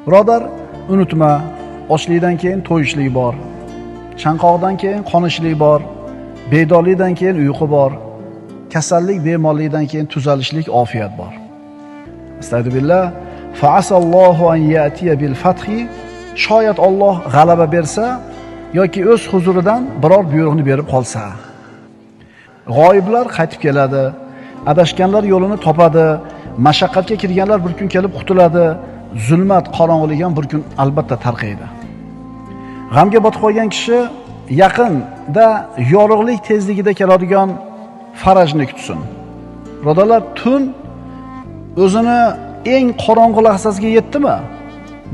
Birodar, unutma, ochlikdan keyin to'yishlik bor. Chanqoqdan keyin qonishlik bor. Bedorlikdan keyin uyqu bor. Kasallik, bemorlikdan keyin tuzalishlik, ofiyat bor. Astagfirullah. Fa'asallohu an ya'tiya bil fathi. Shoyat Alloh g'alaba bersa yoki o'z huzuridan biror buyruqni berib qolsa. G'oyiblar qaytib keladi, adashganlar yo'lini topadi, mashaqqatga kirganlar bir kun kelib qutuladi, zulmat, qorong'ulik ham bir kun albatta tarqaydi. G'amga botib qolgan kishi yaqinda yorug'lik tezligida keladigan farajni kutsin. Birodarlar, tun o'zini eng qorong'u lahzasiga yetdimi?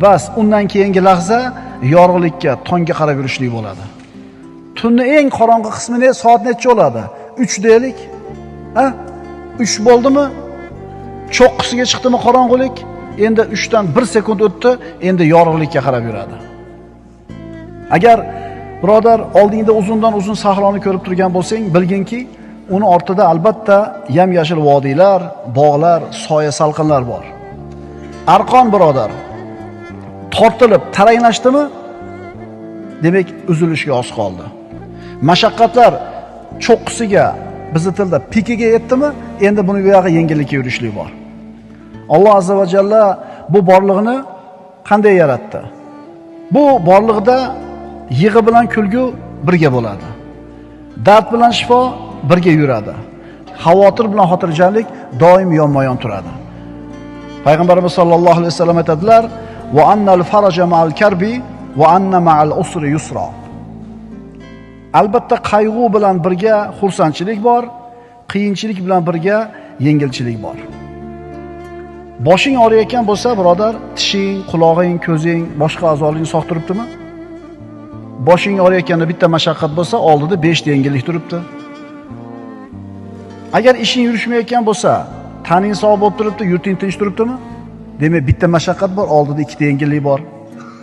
Bas, undan keyingi lahza yorug'likka, tongga qarab yurishlik bo'ladi. Tunni eng qorong'u qismi ne? Soat necha bo'ladi? 3 deylik. Ha? 3 bo'ldimi? Cho'qqisiga chiqdimi qorong'ulik? Endi 3 dan 1 sekund o'tdi, endi yorug'likka qarab yuradi. Agar birodar oldingda uzundan uzun sahroni ko'rib turgan bo'lsang, bilginki, uni ortida albatta yam-yashil vodiylar, bog'lar, soya salqinlar bor. Arqon birodar tortilib taranglashdimi? Demak, uzilishga oz qoldi. Mashaqqatlar cho'qqisiga, bizni tilda pikiga yetdimi? Endi buni bu yog'i yengillikka yurishlik bor. Alloh azza va jalla bu borliqni qanday yaratdi? Bu borliqda yig'i bilan kulgu birga bo'ladi. Dard bilan shifo birga yuradi. Xavotir bilan xotirjamlik doim yonma-yon turadi. Payg'ambarimiz sollallohu alayhi vasallam aytadilar: "Va annal faraja ma'al karbi va anna ma'al usri yusra." Albatta qayg'u bilan birga xursandchilik bor, qiyinchilik bilan birga yengilchilik bor. Boshing og'riyotgan bo'lsa, birodar, tishing, qulog'ing, ko'zing, boshqa a'zolaring sog' turibdimi? Boshing og'riyotganda bitta mashaqqat bo'lsa, oldida 5 ta yengillik turibdi. Agar ishing yurishmayotgan bo'lsa, taning sog' bo'lib turibdi, yurting tinch turibdimi? Demak, bitta mashaqqat bor, oldida 2 ta yengillik bor.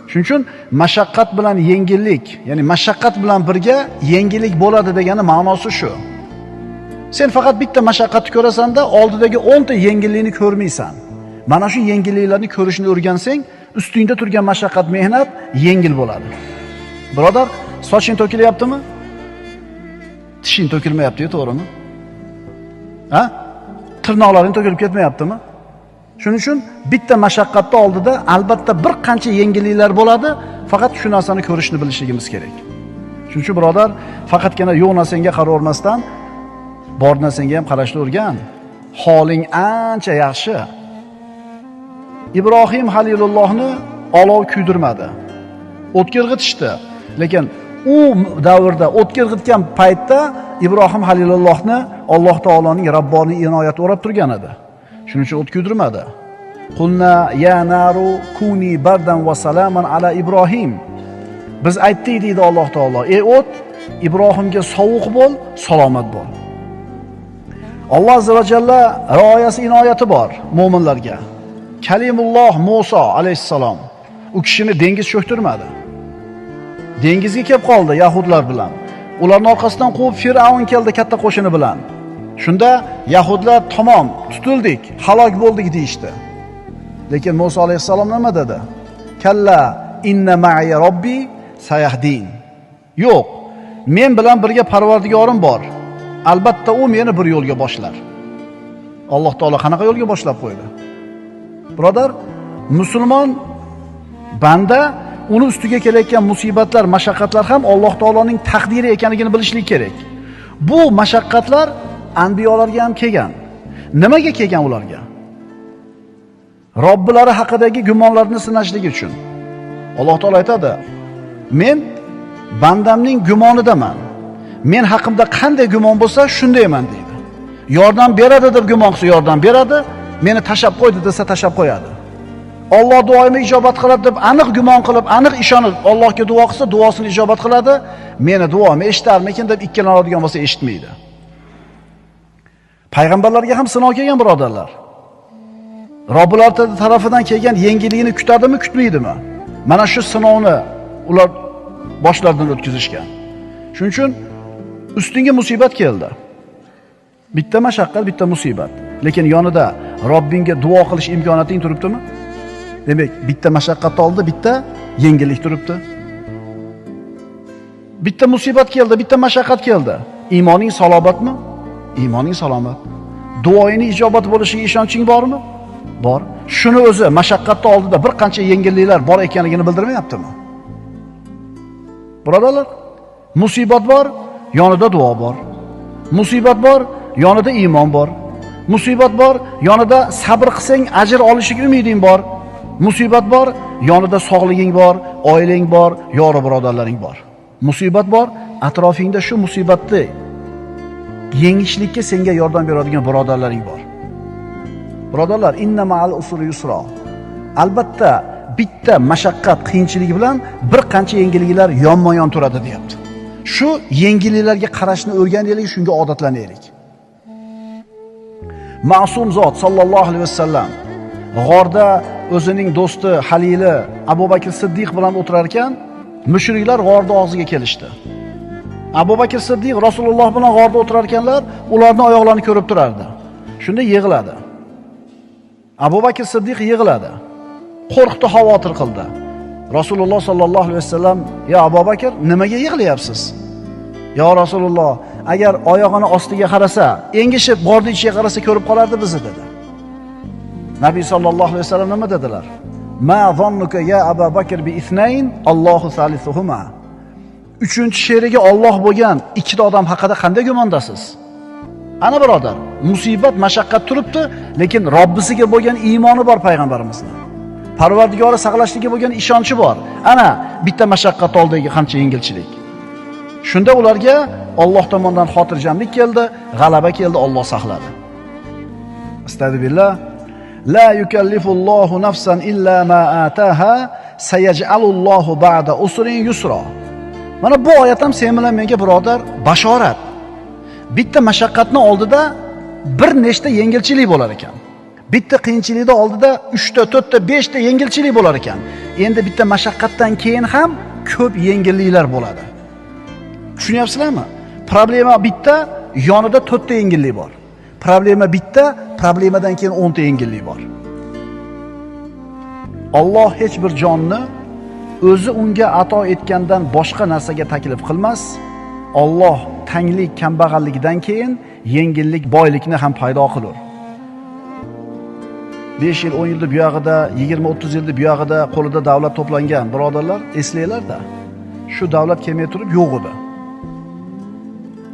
Shuning uchun mashaqqat bilan yengillik, ya'ni mashaqqat bilan birga yengillik bo'ladi degani ma'nosi shu. Sen faqat bitta mashaqqatni ko'rasan-da, oldidagi 10 ta yengillikni ko'rmaysan. Mana shu yengilliklarni ko'rishni o'rgansang, ustingda turgan mashaqqat, mehnat yengil bo'ladi. Birodar, soching to'kilyaptimi? Tishing to'kilmayapti-yu, to'g'rimi? Ha? Tirnoqlaring to'kilib ketmayaptimi? Shuning uchun bitta mashaqqatning oldida albatta bir qancha yengilliklar bo'ladi, faqat shu narsani ko'rishni bilishligimiz kerak. Shuning uchun birodar, faqatgina yo'q narsangga qaravermasdan, bor narsangga ham qarashni o'rgan. Holing ancha yaxshi. Ibrohim Halilullohni olov kuydirmadi. O'tga irg'itishdi. Lekin u davrda o'tga irg'itgan paytda Ibrohim Halilullohni Alloh taoloning Rabboniy inoyati o'rab turgan edi. Shuning uchun o't kuydirmadi. Qulna ya naru kuni bardan va salaman ala Ibrohim. Biz aytdik deydi Alloh taolo. Ey o't, Ibrohimga sovuq bo'l, salomat bo'l. Alloh azza va jalla rioyasi inoyati bor mo'minlarga. Kalimulloh Musa alayhissalom u kishini dengiz cho'ktirmadi. Dengizga kelib qoldi yahudlar bilan. Ularning orqasidan quvib Fir'avn keldi katta qo'shini bilan. Shunda yahudlar tamom, tutildik, halok bo'ldik deyishdi. Lekin Musa alayhissalom nima dedi? Kalla inna ma'iya robbi sayahdin. Yo'q, men bilan birga Parvardigorim bor. Albatta u meni bir yo'lga boshlar. Alloh taolo qanaqa yo'lga boshlab qo'ydi? Birodar, musulmon banda uni ustiga kelayotgan musibatlar, mashaqqatlar ham Alloh taoloning taqdiri ekanligini bilishlik kerak. Bu mashaqqatlar anbiyolarga ham kelgan. Nimaga kelgan ularga? Robbilari haqidagi gumonlarni sinashlik uchun. Alloh taolo aytadi: "Men bandamning gumonidaman. Men haqimda qanday gumon bo'lsa, shundayman" deydi. Yordam beradi deb gumon qilsa, yordam beradi, meni tashab qo'ydi desa, tashab qo'yadi. Alloh duoimni ijobat qiladi deb aniq gumon qilib, aniq ishonib Allohga duo qilsa, duosini ijobat qiladi. Meni duoimni eshitarmikin deb ikkilanadigan bo'lsa, eshitmaydi. Payg'ambarlarga ham sinov kelgan birodarlar. Robbilar tarafidan kelgan yengillikni kutadimi, kutmaydimi? Mana shu sinovni ular boshlaridan o'tkazishgan. Shuning uchun ustingga musibat keldi. Bitta mashaqqat, bitta musibat. Lekin yonida Robbingga duo qilish imkoniyating turibdimi? Demak, bitta mashaqqat oldi, bitta yengillik turibdi. Bitta musibat keldi, bitta mashaqqat keldi. Iymoning salobatmi? Iymoning salomat. Duoingning ijobat bo'lishiga ishonching bormi? Bor. Shuni o'zi mashaqqatni oldida bir qancha yengilliklar bor ekanligini bildirmayaptimi? Birodarlar, musibat bor, yonida duo bor. Musibat bor, yonida iymon bor. Musibat bor, yonida sabr qilsang ajr olishiga umiding bor. Musibat bor, yonida sog'liging bor, oilang bor, yor birodarlaring bor. Musibat bor, atrofingda shu musibatni yengishlikka senga yordam beradigan birodarlaring bor. Birodarlar, inna ma'al usri yusra. Albatta bitta mashaqqat, qiyinchilik bilan bir qancha yengilliklar yonma-yon turadi deyapti. Shu yengilliklarga qarashni o'rganaylik, shunga odatlanaylik. Ma'sum zot sallallohu alayhi vasallam g'orda o'zining do'sti Halili Abu Bakr Siddiq bilan o'tirar ekan, mushriklar g'orda og'ziga kelishdi. Abu Bakr Siddiq Rasululloh bilan g'orda o'tirar ekanlar, ularning oyoqlarini ko'rib turardi. Shunda yig'ladi. Abu Bakr Siddiq yig'ladi. Qo'rqdi, xavotir qildi. Rasululloh sallallohu alayhi vasallam: "Ya Abu Bakr, nimaga yig'layapsiz?" "Ya Rasululloh, agar oyog'ini ostiga qarasa, engishib g'orning ichiga qarasa ko'rib qolardi bizni" dedi. Nabiy sallallohu alayhi vasallam nima dedilar? "Ma zannuka ya Abu Bakr bi ithnayn Allohu salisuhuma." Uchinchi sherigi Alloh bo'lgan ikkita odam haqida qanday gumondasiz? Ana birodar, musibat, mashaqqat turibdi, lekin Robbisiga bo'lgan iymoni bor payg'ambarimizni. Parvardigori saqlashligiga bo'lgan ishonchi bor. Ana bitta mashaqqat oldidagi qancha yengilchilik. Shunda ularga Alloh tomonidan xotirjamlik keldi, g'alaba keldi, Alloh saqladi. Astagfirullah. La yukallifullohu nafsan illa ma ataha sayaj'alullohu ba'da usrin yusra. Mana bu oyat ham sen bilan menga birodar bashorat. Bitta mashaqqatni oldida bir nechta yengilchilik bo'lar ekan. Bitta qiyinchilikni oldida 3 ta, 4 ta, 5 ta yengilchilik bo'lar ekan. Endi bitta mashaqqatdan keyin ham ko'p yengilliklar bo'ladi. Tushunyapsizlarmi? Problema bitta, yonida 4 ta yengillik bor. Problema bitta, problemadan keyin 10 ta yengillik bor. Alloh hech bir jonni o'zi unga ato etgandan boshqa narsaga taklif qilmas. Alloh tanglik, kambag'allikdan keyin yengillik, boylikni ham paydo qilur. 5 yil, 10 yilda buyog'ida, 20-30 yilda buyog'ida qo'lida davlat to'plangan birodarlar, eslanglar-da. Shu davlat kelmay turib yo'q edi.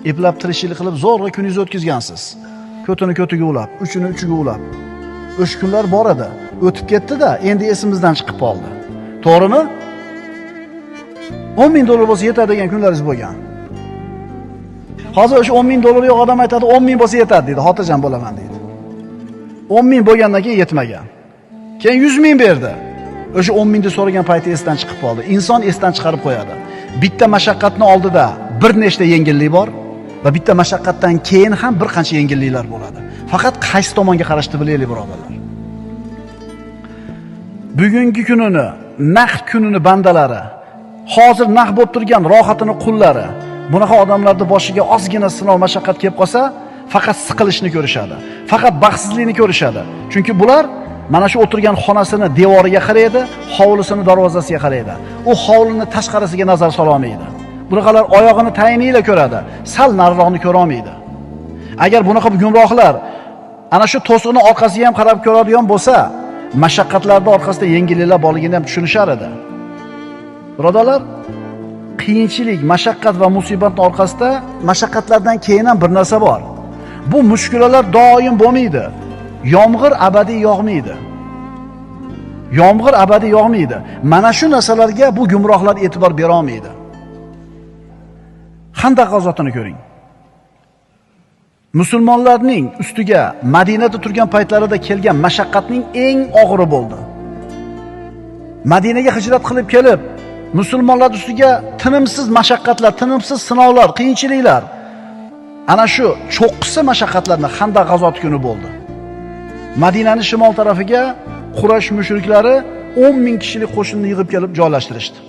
Eplab tirishchilik qilib zo'rg'a kuningizni o'tkazgansiz. Ko'tini ko'tiga ulab, uchini uchiga ulab. O'sha kunlar bor edi. O'tib ketdi-da, endi esimizdan chiqib qoldi. To'g'rimi? 10 ming dollar bo'lsa yetadi degan kunlaringiz bo'lgan. Hozir o'sha 10 ming dollar yo'q odam aytadi, 10 ming bo'lsa yetadi deydi, xotirjam bo'laman deydi. 10 ming bo'lgandan keyin yetmagan. Keyin 100 ming berdi. O'sha 10 mingni so'ragan payti esdan chiqib qoldi. Inson esdan chiqarib qo'yadi. Bitta mashaqqatni oldida bir nechta yengillik bor va bitta mashaqqatdan keyin ham bir qancha yengilliklar bo'ladi. Faqat qaysi tomonga qarashni bilaylik birodarlar. Bugungi kunini, naqd kunini bandalari, hozir naq bo'lib turgan rohatini qullari, bunaqa odamlarning boshiga ozgina sinov mashaqqat kelib qolsa, faqat siqilishni ko'rishadi. Faqat baxtsizlikni ko'rishadi. Chunki bular mana shu o'tirgan xonasini devoriga qaraydi, hovlisini darvozasiga qaraydi. U hovlini tashqarisiga nazar sola olmaydi. Bunaqalar oyog'ini tayiniyla ko'radi, sal nariroqni ko'ra olmaydi. Agar bunaqa gumrohlar ana shu to'siqni orqasiga ham qarab ko'radigan bo'lsa, mashaqqatlarning orqasida yengilliklar borligini ham tushunishar edi. Birodarlar, qiyinchilik, mashaqqat va musibatning orqasida mashaqqatlardan keyin ham bir narsa bor. Bu mushkulalar doim bo'lmaydi. Yomg'ir abadiy yog'maydi. Yomg'ir abadiy yog'maydi. Mana shu narsalarga bu gumrohlar e'tibor bera olmaydi. Xandaq g'azotini ko'ring. Musulmonlarning ustiga Madinada turgan paytlarida kelgan mashaqqatning eng og'iri bo'ldi. Madinaga hijrat qilib kelib, musulmonlar ustiga tinimsiz mashaqqatlar, tinimsiz sinovlar, qiyinchiliklar. Ana shu cho'qqisi mashaqqatlarni Xandaq g'azoti kuni bo'ldi. Madinaning shimol tarafiga Quraysh mushriklari 10 ming kishilik qo'shinni yig'ib kelib joylashtirishdi.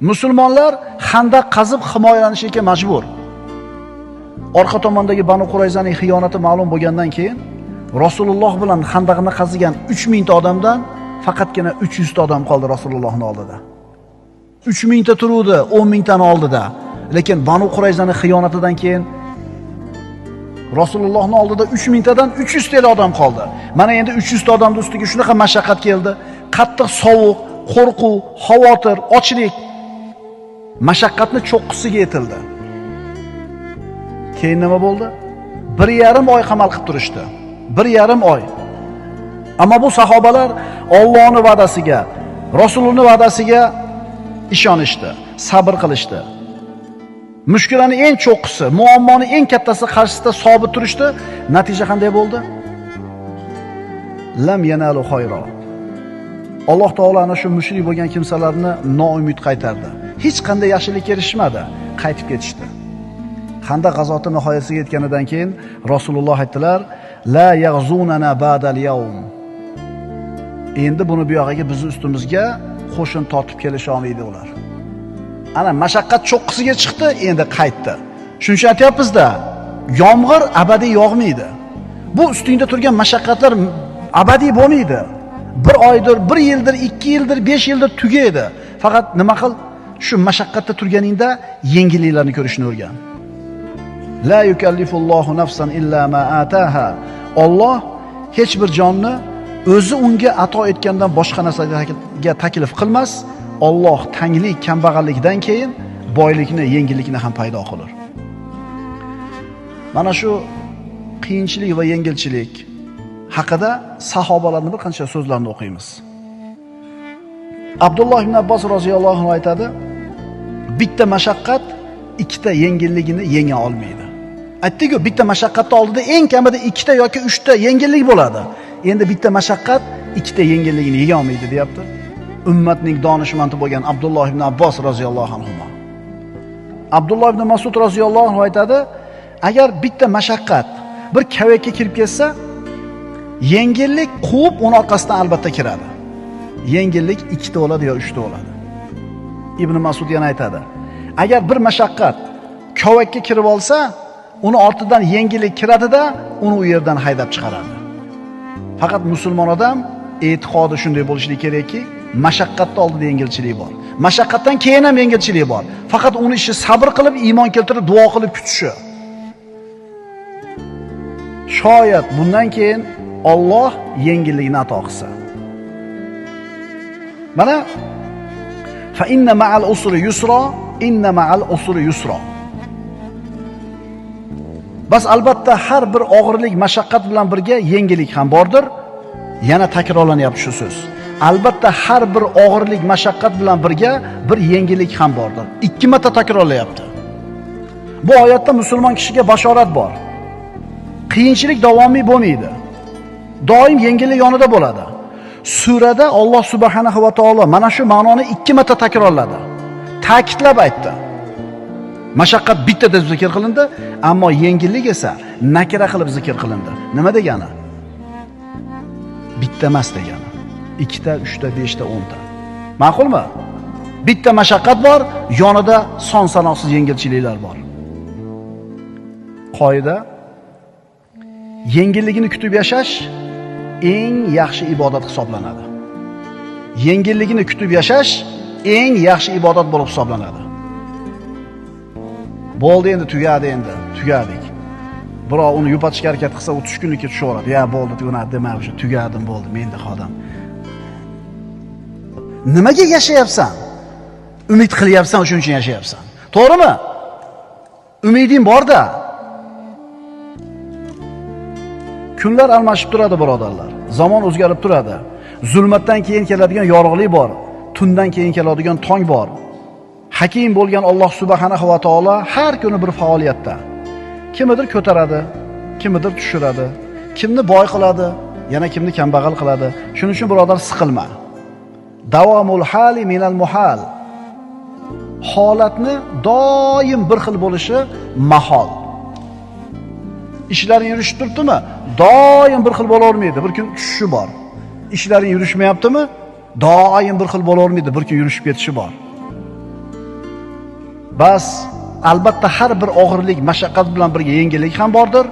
Musulmonlar xandaq qazib himoyalanishga majbur. Orqa tomondagi Banu Qurayzaning xiyonati ma'lum bo'lgandan keyin Rasululloh bilan xandaqni qazigan 3000 ta odamdan Faqatgina 300 ta odam qoldi Rasulullohning oldida. 3000 ta turuvdi, 10 mingtani oldida. Lekin Banu Qurayzaning xiyonatidan keyin Rasulullohning oldida 3000 tadan 300 ta odam qoldi. Mana endi 300 ta odamning ustiga shunaqa mashaqqat keldi. Qattiq sovuq, qo'rquv, xavotir, ochlik mashaqqatni cho'qqisiga yetildi. Keyin nima bo'ldi? 1,5 oy qamal qilib turishdi. 1,5 oy. Ammo bu sahobalar Allohning va'dasiga, Rasulullohning va'dasiga ishonishdi, sabr qilishdi. Mushkulani eng cho'qqisi, muammoni eng kattasi qarshisida sobit turishdi. Natija qanday bo'ldi? Lam yanalu khayra. Alloh taolo ana shu mushrik bo'lgan kimsalarni noumid qaytardi. Hech qanday yaxshilikka erishmadi, qaytib ketishdi. Xandaq g'azoti nihoyasiga yetganidan keyin Rasululloh aytdilar: "La yaghzunana ba'dal yawm." Endi buni bu yog'iga bizni ustimizga qo'shin tortib kelisha olmaydi ular. Ana mashaqqat cho'qqisiga chiqdi, endi qaytdi. Shuning uchun aytyapmiz-da, yomg'ir abadiy yog'maydi. Bu ustingda turgan mashaqqatlar abadiy bo'lmaydi. Bir oydir, bir yildir, 2 yildir, 5 yildir tugaydi. Faqat nima qil? Shu mashaqqatda turganingda yengilliklarni ko'rishni o'rgan. La yukallifullohu nafsan illa ma ataha. Alloh hech bir jonni o'zi unga ato etgandan boshqa narsaga taklif qilmas. Alloh tanglik, kambag'allikdan keyin boylikni, yengillikni ham paydo qilar. Mana shu qiyinchilik va yengilchilik haqida sahobalarning bir qancha so'zlarini o'qiymiz. Abdulloh ibn Abbos roziyallohu anhu aytadi: bitta mashaqqat ikkita yengilligini yenga olmaydi. Aytdik-ku, bitta mashaqqatning oldida eng kamida ikkita yoki uchta yengillik bo'ladi. Endi bitta mashaqqat ikkita yengilligini yenga olmaydi, deyapti. Ummatning donishmandi bo'lgan Abdulloh ibn Abbos roziyallohu anhu. Abdulloh ibn Mas'ud roziyallohu anhu aytadi: agar bitta mashaqqat bir kavakka kirib kelsa, yengillik quvib uni orqasidan albatta kiradi. Yengillik ikkita bo'ladi yo uchta bo'ladi. Ibn Mas'ud yana aytadi: agar bir mashaqqat kavakka kirib olsa, uni ortidan yengillik kiradida, uni u yerdan haydab chiqaradi. Faqat musulmon odam e'tiqodi shunday bo'lishi kerakki, mashaqqatning oldida yengilchilik bor. Mashaqqatdan keyin ham yengilchilik bor. Faqat uni ishi sabr qilib, iymon keltirib, duo qilib kutishi. Shoyat bundan keyin Alloh yengillikni ato qilsa. Mana fa inna ma'al usri yusra, inna ma'al usri yusra. Bas albatta har bir og'irlik, mashaqqat bilan birga yengillik ham bordir. Yana takrorlanyapti shu so'z. Albatta har bir og'irlik, mashaqqat bilan birga bir yengillik ham bordir. 2 marta takrorlayapti. Bu oyatda musulmon kishiga bashorat bor. Qiyinchilik davomiy bo'lmaydi. Doim yengillik yonida bo'ladi. Surada Alloh subhanahu va taolo mana shu ma'noni 2 marta takrorladi. Ta'kidlab aytdi. Mashaqqat bitta deb zikr qilindi, ammo yengillik esa nakira qilib zikr qilindi. Nima degani? Bitta emas degani. 2ta, 3ta, 5ta, 10ta. Ma'qulmi? Bitta mashaqqat bor, yonida son sanoqsiz yengilchiliklar bor. Qoida: yengilligini kutib yashash eng yaxshi ibodat hisoblanadi. Yengilligini kutib yashash eng yaxshi ibodat bo'lib hisoblanadi. Bo'ldi endi, tugadi endi, tugadik. Birov uni yupatishga harakat qilsa, u tushkunlikka tushaveradi. Ya bo'ldi, tugadi dema, o'sha tugadim, bo'ldi, men de xodam. Nimaga yashayapsan? Umid qilyapsan, shuning uchun yashayapsan. To'g'rimi? Umiding bor-da. Kunlar almashib turadi, birodarlar. Zamon o'zgarib turadi. Zulmatdan keyin keladigan yorug'lik bor, tundan keyin keladigan tong bor. Hakim bo'lgan Alloh subhanahu va taolo har kuni bir faoliyatda. Kimidir ko'taradi, kimidir tushiradi, kimni boy qiladi, yana kimni kambag'al qiladi. Shuning uchun birodar siqilma. Davomul hali minal muhal. Holatni doim bir xil bo'lishi mahol. Ishlaring yurishib turibdimi? Doim bir xil bo'la olmaydi, bir kun tushishi bor. Ishlaring yurishmayaptimi? Doim bir xil bo'la olmaydi, bir kun yurishib ketishi bor. Bas, albatta har bir og'irlik, mashaqqat bilan birga yengillik ham bordir.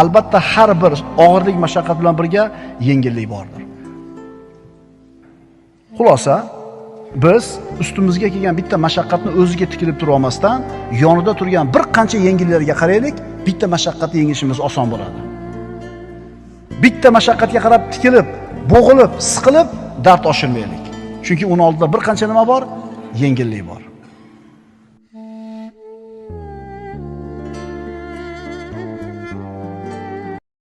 Albatta har bir og'irlik, mashaqqat bilan birga yengillik bordir. Xulosa, biz ustimizga kelgan bitta mashaqqatni o'ziga tikilib tura olmasdan, yonida turgan bir qancha yengillarga qaraylik, bitta mashaqqatni yengishimiz oson bo'ladi. Bitta mashaqqatga qarab tikilib, bo'g'ilib, siqilib dard oshirmaylik. Chunki uni oldida bir qancha nima bor? Yengillik bor.